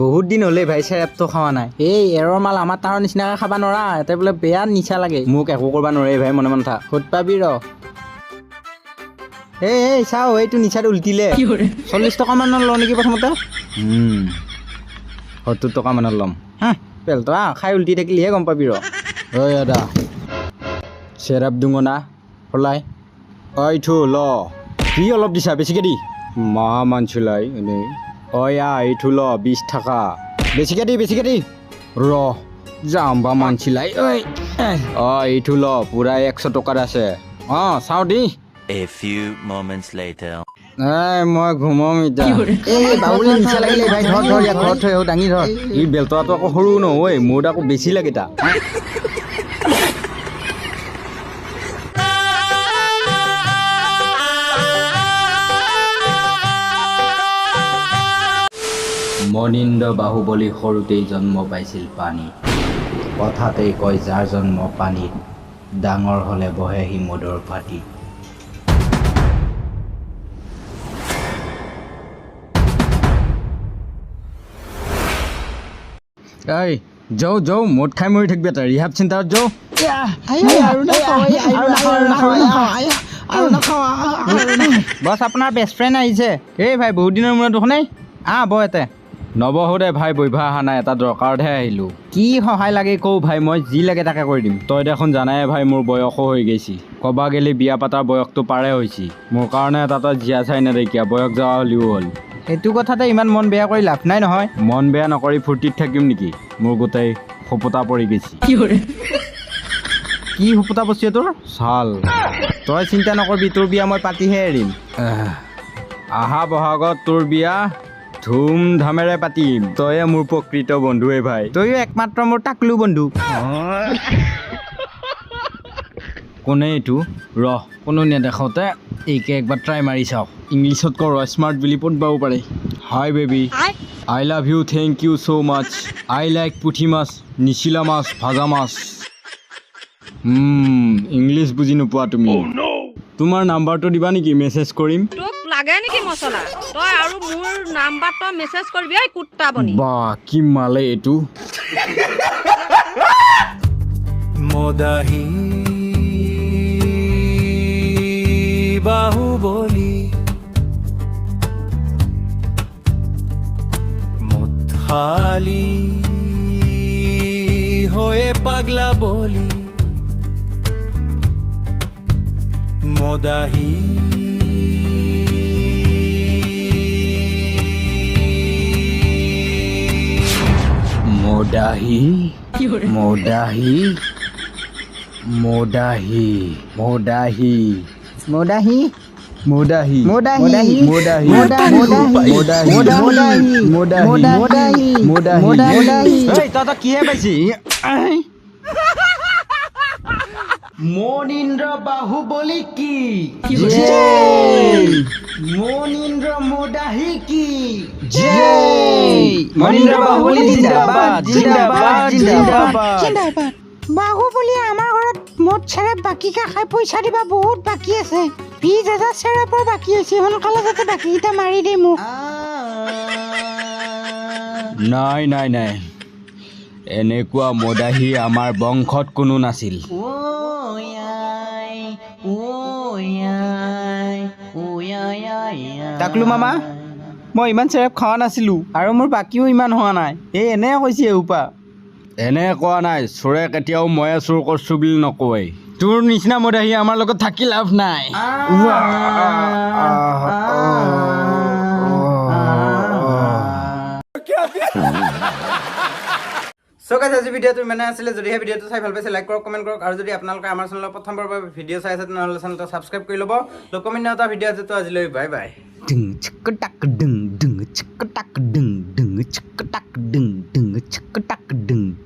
বহুত দিন হ'লেই ভাই চেৰেপটো খোৱা নাই। এই এৰৰ মাল আমাৰ তাৰ নিচিনাকৈ খাব নোৱাৰা, ইয়াতে বোলে বেয়া নিচা লাগে। মোক একো কৰিব নোৱাৰে ভাই, মনে মনে থাক। সুত পাবি ৰ। এই এই চাওঁ, এইটো নিচাত উল্টিলে। 40 টকামানৰ ল নেকি প্ৰথমতে? 70 টকামানত ল'ম। হা পেলটো খাই উল্টি থাকিলিহে গম পাবি ৰ। ঐ দাদা, চেৰাপ দুঙনা সলাই এইটো ল। কি অলপ দিছা, বেছিকৈ দি। মা মানছিলাই এনেই। ঐ আ এইটো ল 20 টকা, বেছিকৈ দি, বেছিকৈ দি। ৰ যাম বা মানছিলাই। ঐ অ এইটো ল, পূৰা 100 টকাত আছে। অঁ চাওঁ দি। A few moments later. এই মই ঘুমাম এতিয়া। এই বাবুলে নিচা লাগিলে ভাই, ধৰ ধৰ, ইয়াক ঘৰত থৈ আহোঁ, দাঙি ধৰ। ই বেলতৰাটো আকৌ সৰু নহয়, মোৰত আকৌ বেছি লাগে তাক। মনীন্দ্ৰ বাহুবলী সৰুতেই জন্ম পাইছিল পানীত। কথাতেই কয়, যাৰ জন্ম পানীত, ডাঙৰ হ'লে বহে সি মদৰ ভাটিত। এই যাওঁ যাওঁ, মদ খাই মৰি থাকিবি এটা ৰিহাব চেণ্টাৰত যাওঁ। বছ, আপোনাৰ বেষ্ট ফ্ৰেণ্ড আহিছে। এই ভাই, বহুত দিনৰ মূৰত দেখোন। এই আহ বহ ইয়াতে। নবহো দে ভাই, বহিব অহা নাই, এটা দৰকাৰতহে আহিলোঁ। কি সহায় লাগে কওঁ ভাই, মই যি লাগে তাকে কৰি দিম। তই দেখোন জানাই ভাই, মোৰ বয়সো হৈ গৈছি, ক'বা গ'লে বিয়া পাতাৰ বয়সটো পাৰে হৈছি। মোৰ কাৰণে এটা তই জীয়া চাই নেদেখিয়া, বয়স যোৱা হ'লেও হ'ল। সেইটো কথাতে ইমান মন বেয়া কৰি লাভ নাই নহয়। মন বেয়া নকৰি ফূৰ্তিত থাকিম নেকি? মোৰ গোটেই সোপোতা পৰি গৈছি। কি সোপোতা বস্তু তোৰ? ছাল। তই চিন্তা নকৰিবি, তোৰ বিয়া মই পাতিহে এৰিম। আহা বহাগত তোৰ বিয়া ধুমধামেৰে পাতিম। তয়ে মোৰ প্ৰকৃত বন্ধুৱে ভাই। তয়ো একমাত্ৰ মোৰ টাকলু বন্ধু। কোনে এইটো? ৰহ, কোনো নেদেখোঁতে এইকে একবাৰ ট্ৰাই মাৰি চাওক। ইংলিছত কৰ, স্মাৰ্ট বুলি পদবাও পাৰে। Hi baby, I love you, thank you so much. I like পুঠি মাছ, নিচিলা মাছ, ভাজা মাছ। ইংলিছ বুজি নোপোৱা তুমি। তোমাৰ নাম্বাৰটো দিবা নেকি, মেছেজ কৰিম। তোক লাগে নেকি মছলা? তই আৰু মোৰ নাম্বাৰ তই মেছেজ কৰিবি, এই কুত্তা বনি। বা কি মালে এইটো। মদাহী বাহুবলী মদখালি হয়ে পাগলা বলি, মদাহী মদাহী মদাহী মদাহী মদাহী মদাহী মদাহী মদাহী মদাহী মদাহী মদাহী মদাহী মদাহী মদাহী মদাহী। মদাহী। এই তই কিহে পাইছি? মনীন্দ্ৰ বাহুবলী কি জয়, মনীন্দ্ৰ মদাহী কি জয়, মনীন্দ্ৰ বাহুবলী জিন্দাবাদ জিন্দাবাদ জিন্দাবাদ জিন্দাবাদ। বাহুবলী আমাৰ ঘৰত মদ চেৰেপ বাকীকে খাই পইচা দিবা বহুত বাকী আছে। 20,000 চেৰেপৰ বাকী হৈছে, সোনকালে যাতে বাকীকেইটা মাৰি দে মোক। নাই নাই নাই, এনেকুৱা মদাহী আমাৰ বংশত কোনো নাছিল। টাকলু মামা, মই ইমান চেৰেপ খোৱা নাছিলোঁ আৰু মোৰ বাকীও ইমান হোৱা নাই। এই এনে কৈছে এসোপা। এনে কোৱা নাই, চোৰে কেতিয়াও ময়ে চোৰ কৰিছোঁ বুলি নকয়। তোৰ নিচিনা মদাহী আমাৰ লগত থাকি লাভ নাই। চ' গাইজ, আজি ভিডিঅ'টো ইমানে আছিলে। যদিহে ভিডিঅ'টো চাই ভাল পাইছে, লাইক কৰক, কমেণ্ট কৰক, আৰু যদি আপোনালোকে আমাৰ চেনেলৰ প্ৰথমবাৰৰ বাবে ভিডিঅ' চাই আছে, তেনেহ'লে চেনেলটো ছাবস্ক্ৰাইব কৰি ল'ব। লগ কমিন এটা ভিডিঅ' আছে, তো আজিলৈ বাই বাই। ডিং চিক টাক ডিং ডিং চিক টাক ডিং ডিং চিক টাক ডিং ডিং চিক টাক।